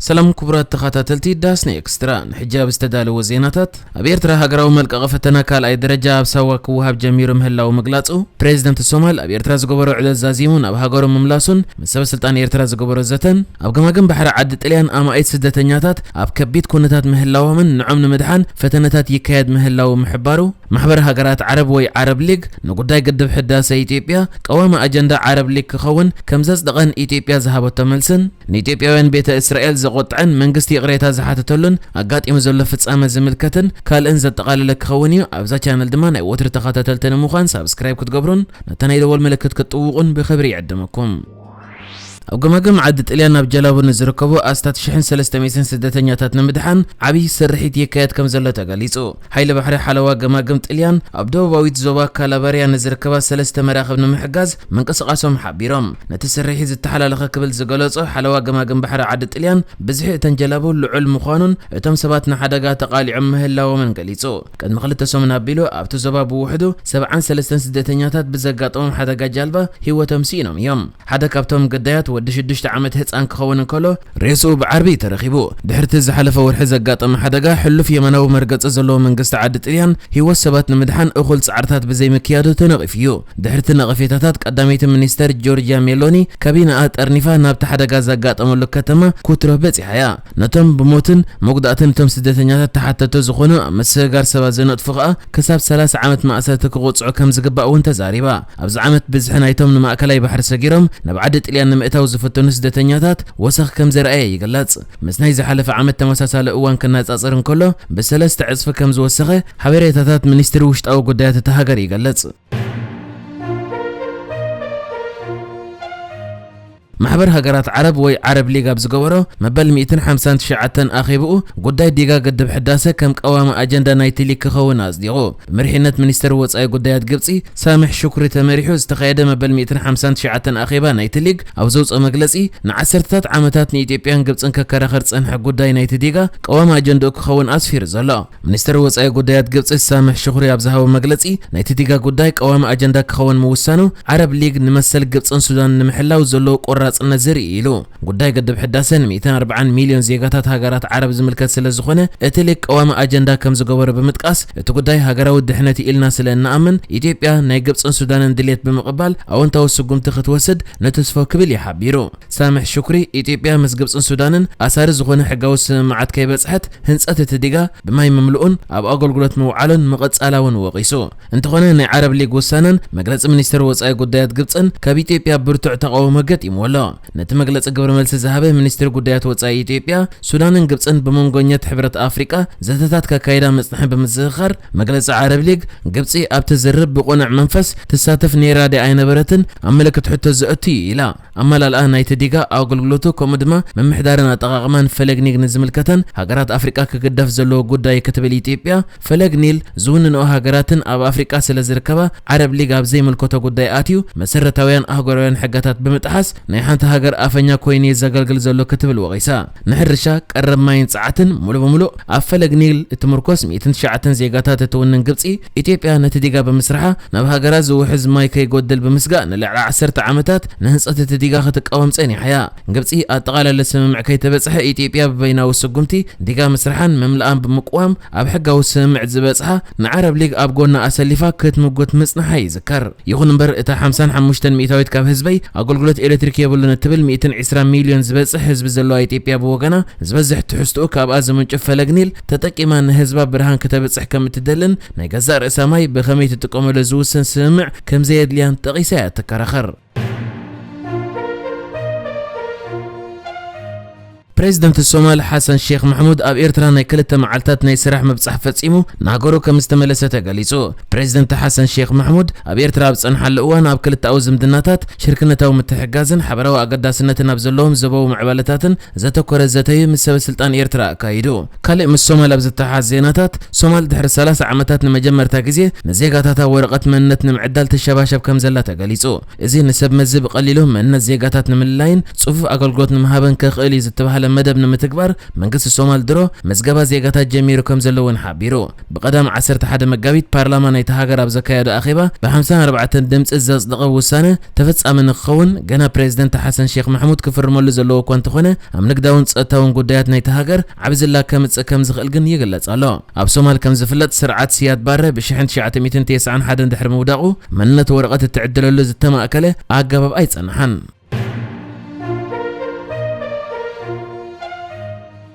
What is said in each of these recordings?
ሰላም ክቡራት ተኸታተልቲ ዳስና ኤክስትራ፣ ንሕጂ ኣብ ዝተዳለወ ዜናታት፣ ኣብ ኤርትራ ሃገራዊ መልቀቒ ፈተና ካልኣይ ደረጃ ኣብ ሳዋ ክወሃብ ጀሚሩ ምህላው ምግላጹ፣ ፕሬዚደንት ሶማል ኣብ ኤርትራ ዝገበሮ ዑደት ዛዚሙ ናብ ሃገሩ ምምላሱን ምስ ሰበ ስልጣን ኤርትራ ዝገበሮ ዘተን፣ ኣብ ገማግም ባሕሪ ዓዲ ጥልያን ኣማኢት ስደተኛታት ኣብ ከቢድ ኩነታት ምህላዎምን ንዖም ንምድሓን ፈተነታት ይካየድ ምህላው ምሕባሩ፣ ማሕበር ሃገራት ዓረብ ወይ ዓረብ ሊግ ንጉዳይ ግድብ ሕዳሰ ኢትዮጵያ ቀዋሚ ኣጀንዳ ዓረብ ሊግ ክኸውን ከም ዘጽደቐን ኢትዮጵያ ዝሃበቶ መልስን፣ ንኢትዮጵያውያን ቤተ እስራኤል ዘቖጥዐን መንግስቲ ይቕሬታ ዝሓተተሉን ኣጋጢሙ ዘሎ ፍጻመ ዝምልከትን ካልእን ዘጠቓለለ ክኸውን እዩ። ኣብዛ ቻነል ድማ ናይ ወትሪ ተኸታተልቲ ንምዃን ሳብስክራይብ ክትገብሩን ነታ ናይ ደወል ምልክት ክትጥውቑን ብኽብሪ ይዕድመኩም። ኣብ ገማግም ዓዲ ጥልያን ኣብ ጀላቡ ንዝርከቡ ኣስታት ሽሕን ሰለስተ ሚእትን ስደተኛታት ንምድሓን ዓብዪ ስርሒት ይካየድ ከም ዘሎ ተገሊጹ። ሓይሊ ባሕሪ ሓለዋ ገማግም ጥልያን ኣብ ደቡባዊት ዞባ ካላባርያ ንዝርከባ ሰለስተ መራኽብ ንምሕጋዝ ምንቅስቓሶም ሓቢሮም። ነቲ ስርሒት ዝተሓላለኸ ክብል ዝገለጾ ሓለዋ ገማግም ባሕሪ ዓዲ ጥልያን፣ ብዝሒ እተን ጀላቡ ልዑል ምዃኑን እቶም ሰባት ንሓደጋ ተቓሊዖም ምህላዎምን ገሊጹ። ቅድሚ ክልተ ሰሙን ኣቢሉ ኣብቲ ዞባ ብውሕዱ ሰብዓን ሰለስተን ስደተኛታት ብዘጋጠሞም ሓደጋ ጃልባ ህይወቶም ስኢኖም እዮም። ሓደ ካብቶም ግዳያት ወዲ ሽዱሽተ ዓመት ህጻን ክኸውን እንከሎ፣ ሬስኡ ብዓርቢ ተረኺቡ። ድሕርቲ ዝሓለፈ ወርሒ ዘጋጠመ ሓደጋ፣ ሕሉፍ የማናዊ መርገጺ ዘለዎ መንግስቲ ዓዲ ጥልያን ህይወት ሰባት ንምድሓን እኹል ጻዕርታት ብዘይምክያዱ ተነቒፉ እዩ። ድሕርቲ ነቐፌታታት፣ ቀዳመይቲ ሚኒስተር ጆርጅያ ሜሎኒ ካቢነኣ ጠርኒፋ ናብቲ ሓደጋ ዘጋጠመሉ ከተማ ኩትሮ በጺሓ እያ። ነቶም ብሞትን መጉዳእትን እቶም ስደተኛታት ተሓተቲ ዝኾኑ ኣብ ምስግጋር ሰባት ዝነጥፉ ከኣ ክሳብ ሰላሳ ዓመት ማእሰርቲ ክቕጽዑ ከም ዝግባእ እውን ተዛሪባ። ኣብዚ ዓመት ብዝሒ ናይቶም ንማእከላይ ባሕሪ ሰጊሮም ናብ ዓዲ ጥልያን ንምእታው ዝፍትኑ ስደተኛታት ወሰኽ ከም ዘርኣየ ይግለጽ። ምስ ናይ ዝሓለፈ ዓመት ተመሳሳሊ እዋን ክነጻጸር እንከሎ ብሰለስተ ዕጽፊ ከም ዝወሰኸ ሓበሬታታት ሚኒስትሪ ውሽጣዊ ጉዳያት እታ ሃገር ይገልጽ። ማሕበር ሃገራት ዓረብ ወይ ዓረብ ሊግ ኣብ ዝገበሮ መበል ሚእትን ሓምሳን ትሽዓተን ኣኼብኡ፣ ጉዳይ ዲጋ ግድብ ሕዳሰ ከም ቀዋሚ ኣጀንዳ ናይቲ ሊግ ክኸውን ኣጽዲቑ። ብመሪሕነት ሚኒስትር ወጻኢ ጉዳያት ግብጺ ሳምሕ ሽኩሪ ተመሪሑ ዝተኻየደ መበል ሚእትን ሓምሳን ትሽዓተን ኣኼባ ናይቲ ሊግ ኣብ ዘውጽኦ መግለጺ፣ ንዓሰርተታት ዓመታት ንኢትዮጵያን ግብጽን ከከራኸር ዝጸንሐ ጉዳይ ናይቲ ዲጋ ቀዋሚ ኣጀንዳኡ ክኸውን ኣስፊሩ ዘሎ። ሚኒስትር ወጻኢ ጉዳያት ግብጺ ሳምሕ ሽኩሪ ኣብ ዝሃቦ መግለጺ፣ ናይቲ ዲጋ ጉዳይ ቀዋሚ ኣጀንዳ ክኸውን ምውሳኑ፣ ዓረብ ሊግ ንመሰል ግብጽን ሱዳንን ንምሕላው ዘለዎ ቆራጽነት ዘርኢ ኢሉ። ጉዳይ ግድብ ሕዳሰ ንሚእትን ኣርባዓን ሚልዮን ዜጋታት ሃገራት ዓረብ ዝምልከት ስለ ዝኾነ፣ እቲ ሊግ ቀዋሚ ኣጀንዳ ከም ዝገበሮ ብምጥቃስ፣ እቲ ጉዳይ ሃገራዊ ድሕነት እዩ ኢልና ስለ እንኣምን፣ ኢትዮጵያ ናይ ግብጽን ሱዳንን ድሌት ብምቕባል ኣወንታዊ ስጉምቲ ክትወስድ ንትስፎ ክብል እዩ ሓቢሩ። ሳምሕ ሽኩሪ፣ ኢትዮጵያ ምስ ግብጽን ሱዳንን ኣሳሪ ዝኾነ ሕጋዊ ስምምዓት ከይበጽሐት፣ ህንጸት እቲ ዲጋ ብማይ ምምልኡን ኣብ ኣገልግሎት ምውዓሉን ምቕጻላ እውን ወቒሱ። እንተኾነ፣ ናይ ዓረብ ሊግ ውሳነን መግለጺ ሚኒስትር ወጻኢ ጉዳያት ግብጽን ካብ ኢትዮጵያ ብርቱዕ ተቓውሞ ገጢምዎ ኣሎ። ነቲ መግለጺ ግብረ መልሲ ዝሃበ ሚኒስትሪ ጉዳያት ወጻኢ ኢትዮጵያ፣ ሱዳንን ግብጽን ብመንጎኛት ሕብረት ኣፍሪቃ ዘተታት ከካይዳ ምጽንሐን ብምዝኽኻር፣ መግለጺ ዓረብ ሊግ፣ ግብጺ ኣብቲ ዝርርብ ብቕኑዕ መንፈስ ትሳተፍ ነይራ ድያ ኣይነበረትን ኣብ ምልክት ሕቶ ዘእቱ እዩ ኢላ። ኣመላልኣ ናይቲ ዲጋ ኣገልግሎቱ፣ ከምኡ ድማ ምምሕዳርን ኣጠቓቕማን ፈለግ ኒል ንዝምልከተን ሃገራት ኣፍሪቃ ክግደፍ ዘለዎ ጉዳይ ክትብል ኢትዮጵያ፣ ፈለግ ኒል ዝውንንኦ ሃገራትን ኣብ ኣፍሪቃ ስለ ዝርከባ፣ ዓረብ ሊግ ኣብ ዘይምልከቶ ጉዳይ ኣትዩ መሰረታውያን ኣህጉራውያን ሕጋታት ብምጥሓስ ናይ ሓንቲ ሃገር ኣፈኛ ኮይኑ እዩ ዘገልግል ዘሎ ክትብል ወቒሳ። ንሕርሻ ቀረብ ማይን ጸዓትን ሙሉ ብምሉእ ኣብ ፈለግ ኒል እትምርኮስ ሚእትን ትሽዓተን ዜጋታት እትውንን ግብጺ፣ ኢትዮጵያ ነቲ ዲጋ ብምስርሓ ናብ ሃገራ ዝውሕዝ ማይ ከይጎድል ብምስጋእ ንልዕሊ ዓሰርተ ዓመታት ንህንጸት እቲ ዲጋ ክትቃወም ጸኒሓ እያ። ግብጺ ኣጠቓላሊ ስምምዕ ከይተበጽሐ ኢትዮጵያ ብበይናዊ ስጉምቲ ዲጋ ምስርሓን ምምላኣን ብምቅዋም ኣብ ሕጋዊ ስምምዕ ዝበጽሓ ንዓረብ ሊግ ኣብ ጎና ኣሰሊፋ ክትምጉት ምጽንሓ ይዝከር። ይኹን እምበር እታ ሓምሳን ሓሙሽተን ሚእታዊት ካብ ህዝበይ ኣገልግሎት ኤሌክትሪክ የብሉን እትብል ሚእትን ዕስራን ሚልዮን ዝበጽሕ ህዝቢ ዘለዋ ኢትዮጵያ ብወገና ዝበዝሕ ትሕዝትኡ ካብኣ ዝምንጩ ፈለግ ኒል ተጠቂማ ንህዝባ ብርሃን ክተብጽሕ ከም እትደልን ናይ ገዛእ ርእሳ ማይ ብኸመይ ትጥቀመሉ ዝውስን ስምምዕ ከም ዘየድልያን ጠቒሳ እያ ትከራኸር። ፕሬዚደንት ሶማል ሓሰን ሼክ ማሕሙድ ኣብ ኤርትራ ናይ ክልተ መዓልታት ናይ ስራሕ ምብጻሕ ፈጺሙ ንሃገሩ ከም ዝተመለሰ ተገሊጹ። ፕሬዚደንት ሓሰን ሼክ ማሕሙድ ኣብ ኤርትራ ኣብ ዝጸንሓሉ እዋን ኣብ ክልተኣዊ ዝምድናታት፣ ሽርክነታዊ ምትሕግጋዝን ሓበራዊ ኣገዳስነትን ኣብ ዘለዎም ዞባዊ ምዕባለታትን ዘተኮረ ዘተዩ ምስ ሰበ ስልጣን ኤርትራ ኣካይዱ። ካልእ ምስ ሶማል ኣብ ዝተሓሓዝ ዜናታት፣ ሶማል ድሕሪ ሰላሳ ዓመታት ንመጀመርታ ግዜ ንዜጋታታ ወረቐት መንነት ንምዕዳል ትሸባሸብ ከም ዘላ ተገሊጹ። እዚ ንሰብ መዚ ብቐሊሉ መንነት ዜጋታት ንምልላይን ጽፉፍ ኣገልግሎት ንምሃብን ከኽእል እዩ ዝተባህለ መደብ ንምትግባር መንግስቲ ሶማል ድሮ ምዝገባ ዜጋታት ጀሚሩ ከም ዘሎ እውን ሓቢሩ። ብቐዳም ዓሰርተ ሓደ መጋቢት ፓርላማ ናይቲ ሃገር ኣብ ዘካየዶ ኣኼባ ብ54 ድምፂ ዘጽደቐ ውሳነ ተፈጻሚ ንክኸውን ገና ፕሬዝደንት ሓሰን ሼክ ማሕሙድ ክፍርመሉ ዘለዎ እኳ እንተኾነ፣ ኣብ ንግዳውን ጸጥታውን ጉዳያት ናይቲ ሃገር ዓቢ ዝላ ከምጽእ ከም ዝኽእል ግን ይግለጽ ኣሎ። ኣብ ሶማል ከም ዝፍለጥ ስርዓት ስያድ ባረ ብ1991 ድሕሪ ምውዳቑ መንነት ወረቐት እትዕድለሉ ዝተማእከለ ኣገባብ ኣይጸንሓን።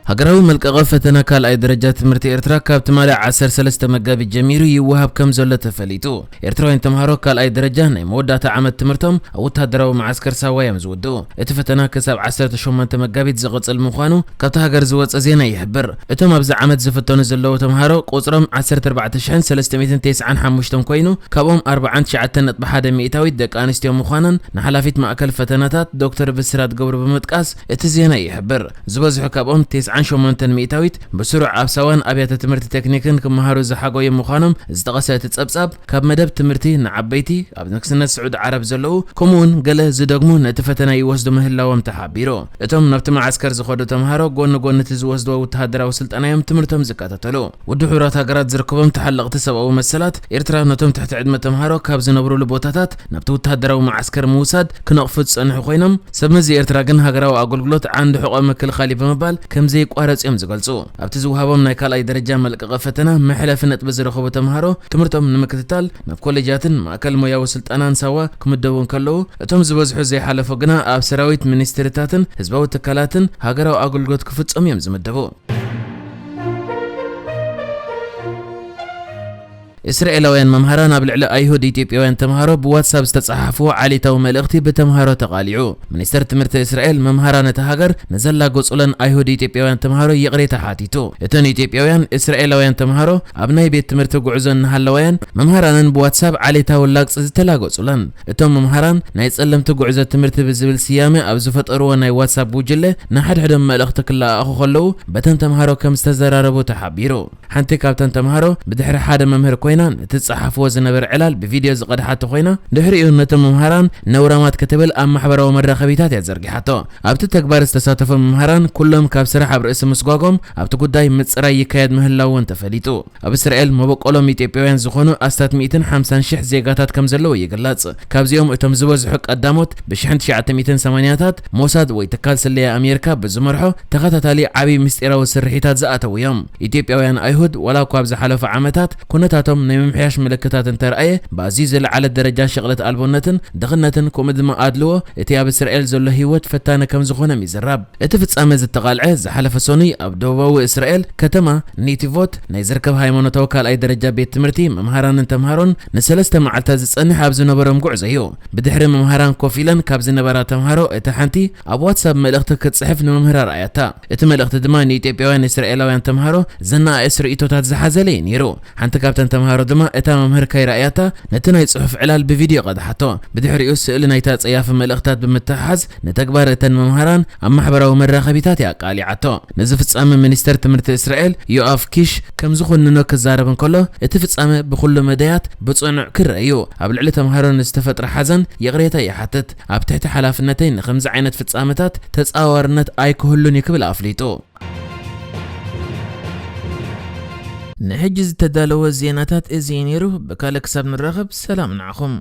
ሃገራዊ መልቀቐ ፈተና ካልኣይ ደረጃ ትምህርቲ ኤርትራ ካብ ትማሊ ዓሰርተ ሰለስተ መጋቢት ጀሚሩ ይወሃብ ከም ዘሎ ተፈሊጡ። ኤርትራውያን ተምሃሮ ካልኣይ ደረጃ ናይ መወዳእታ ዓመት ትምህርቶም ኣብ ወታደራዊ መዓስከር ሳዋ እዮም ዝውድኡ። እቲ ፈተና ክሳብ ዓሰርተ ሸሞንተ መጋቢት ዝቕጽል ምዃኑ ካብቲ ሃገር ዝወጸ ዜና ይሕብር። እቶም ኣብዚ ዓመት ዝፍተኑ ዘለዉ ተምሃሮ ቁጽሮም ዓሰርተ ኣርባዕተ ሽሕን ሰለስተ ሚእትን ተስዓን ሓሙሽተን ኮይኑ፣ ካብኦም ኣርብዓን ትሽዓተን ነጥቢ ሓደ ሚእታዊት ደቂ ኣንስትዮ ምዃነን ንሓላፊት ማእከል ፈተናታት ዶክተር ብስራት ገብሩ ብምጥቃስ እቲ ዜና ይሕብር። ዝበዝሑ ካብኦም ተስዓን ሸሞንተን ሚእታዊት ብስሩዕ ኣብ ሳዋን ኣብያተ ትምህርቲ ቴክኒክን ክመሃሩ ዝሓገዩ ምዃኖም ዝጠቐሰ እቲ ጸብጻብ፣ ካብ መደብ ትምህርቲ ንዓበይቲ ኣብ ንግስነት ስዑድ ዓረብ ዘለዉ፣ ከምኡውን ገለ ዝደግሙ ነቲ ፈተና ይወስዱ ምህላዎም ተሓቢሩ። እቶም ናብቲ መዓስከር ዝኸዱ ተምሃሮ ጎኒ ጎኒ እቲ ዝወስድዎ ወተሃደራዊ ስልጠና እዮም ትምህርቶም ዝከታተሉ። ውድብ ሕቡራት ሃገራት ዝርከቦም ተሓለቕቲ ሰብኣዊ መሰላት፣ ኤርትራ ነቶም ትሕቲ ዕድመ ተምሃሮ ካብ ዝነብሩሉ ቦታታት ናብቲ ወተሃደራዊ መዓስከር ምውሳድ ክነቕፉ ዝጸንሑ ኮይኖም፣ ሰብ መዚ ኤርትራ ግን ሃገራዊ ኣገልግሎት ዓንዲ ሕቖ ምክልኻል እዩ ብምባል ከም ዘይቋረጽ እዮም ዝገልጹ። ኣብቲ ዝወሃቦም ናይ ካልኣይ ደረጃ መልቀቐ ፈተና መሕለፊ ነጥቢ ዝረኸቡ ተምሃሮ ትምህርቶም ንምክትታል ናብ ኮሌጃትን ማእከል ሞያዊ ስልጠናን ሳዋ ክምደቡ እንከለዉ፣ እቶም ዝበዝሑ ዘይሓለፉ ግና ኣብ ሰራዊት፣ ሚኒስትሪታትን ህዝባዊ ትካላትን ሃገራዊ ኣገልግሎት ክፍጸሙ እዮም ዝምደቡ። እስራኤላውያን መምሃራን ኣብ ልዕሊ ኣይሁድ ኢትዮጵያውያን ተምሃሮ ብዋትሳፕ ዝተጸሓፍዎ ዓሌታዊ መልእኽቲ ብተምሃሮ ተቓሊዑ። ሚኒስተር ትምህርቲ እስራኤል፣ መምሃራን እታ ሃገር ንዘላገጹለን ኣይሁድ ኢትዮጵያውያን ተምሃሮ ይቕሬታ ሓቲቱ። እተን ኢትዮጵያውያን እስራኤላውያን ተምሃሮ ኣብ ናይ ቤት ትምህርቲ ጉዕዞ እናሃለዋያን መምሃራነን ብዋትሳፕ ዓሌታዊ ላግጺ ዝተላገጹለን። እቶም መምሃራን ናይ ጸለምቲ ጉዕዞ ትምህርቲ ብዝብል ስያመ ኣብ ዝፈጠርዎ ናይ ዋትሳፕ ጉጅለ ንሓድሕዶም መልእኽቲ ክለኣኣኹ ከለዉ በተን ተምሃሮ ከም ዝተዘራረቡ ተሓቢሩ። ሓንቲ ካብተን ተምሃሮ ብድሕሪ ሓደ መምህር ኮይና ነቲ ዝጸሓፍዎ ዝነበረ ዕላል ብቪድዮ ዝቐድሓቶ ኮይና፣ ድሕሪኡ ነቶም መምሃራን ነውራማት ክትብል ኣብ ማሕበራዊ መራኸቢታት እያ ዘርጊሓቶ። ኣብቲ ተግባር ዝተሳተፉ መምሃራን ኩሎም ካብ ስራሕ ኣብ ርእሲ ምስጓጎም ኣብቲ ጉዳይ ምጽራይ ይካየድ ምህላው እውን ተፈሊጡ። ኣብ እስራኤል መበቆሎም ኢትዮጵያውያን ዝኾኑ ኣስታት ሚእትን ሓምሳን ሽሕ ዜጋታት ከም ዘለዉ ይግለጽ። ካብዚኦም እቶም ዝበዝሑ ቀዳሞት ብሽሕን ትሽዓተ ሚእትን ሰማንያታት ሞሳድ ወይ ትካል ስለያ ኣሜሪካ ብዝመርሖ ተኸታታሊ ዓቢ ምስጢራዊ ስርሒታት ዝኣተዉ እዮም። ኢትዮጵያውያን ኣይሁድ ዋላ እኳ ኣብ ዝሓለፉ ዓመታት ኩነታቶም ናይ ምምሕያሽ ምልክታት እንተርኣየ፣ ብኣዝዩ ዝለዓለ ደረጃ ሽቕለት ኣልቦነትን ድኽነትን ከምኡ ድማ ኣድልዎ እቲ ኣብ እስራኤል ዘሎ ህይወት ፈታኒ ከም ዝኾኖም ይዝረብ። እቲ ፍጻመ ዝተቓልዐ ዝሓለፈ ሰኑይ ኣብ ደቡባዊ እስራኤል ከተማ ኔቲቮት ናይ ዝርከብ ሃይማኖታዊ ካልኣይ ደረጃ ቤት ትምህርቲ መምሃራንን ተምሃሮን ንሰለስተ መዓልታት ዝጸንሕ ኣብ ዝነበሮም ጉዕዞ እዩ። ብድሕሪ መምሃራን ኮፍ ኢለን ካብ ዝነበራ ተምሃሮ እታ ሓንቲ ኣብ ዋትሳፕ መልእኽቲ ክትጽሕፍ ንመምህራ ረኣያታ። እቲ መልእኽቲ ድማ ንኢትዮጵያውያን እስራኤላውያን ተምሃሮ ዘነኣእስ ርእይቶታት ዝሓዘለ እዩ ነይሩ። ሓንቲ ካብተን ተምሃሮ ድማ እታ መምህር ከይረኣያታ ነቲ ናይ ጽሑፍ ዕላል ብቪድዮ ቀድሓቶ። ብድሕሪኡ ስእሊ ናይታ ጸያፊ መልእኽታት ብምትሕሓዝ ንተግባር እተን መምሃራን ኣብ ማሕበራዊ መራኸቢታት እያ ኣቃሊዓቶ። ነዚ ፍጻመ ሚኒስተር ትምህርቲ እስራኤል ዮኣፍ ኪሽ ከም ዝኹንኖ ክዛረብ እንከሎ፣ እቲ ፍጻመ ብኹሉ መዳያት ብጽኑዕ ክረአ እዩ። ኣብ ልዕሊ ተምሃሮ ንዝተፈጥረ ሓዘን ይቕሬታ ይሓትት። ኣብ ትሕቲ ሓላፍነተይ ንኸምዚ ዓይነት ፍጻመታት ተጻዋርነት ኣይክህሉን እዩ ክብል ኣፍሊጡ። ንሕጂ ዝተዳለወ ዜናታት እዚ እዩ ነይሩ። ብካልእ ክሳብ ንራኸብ ሰላም ንዓኹም።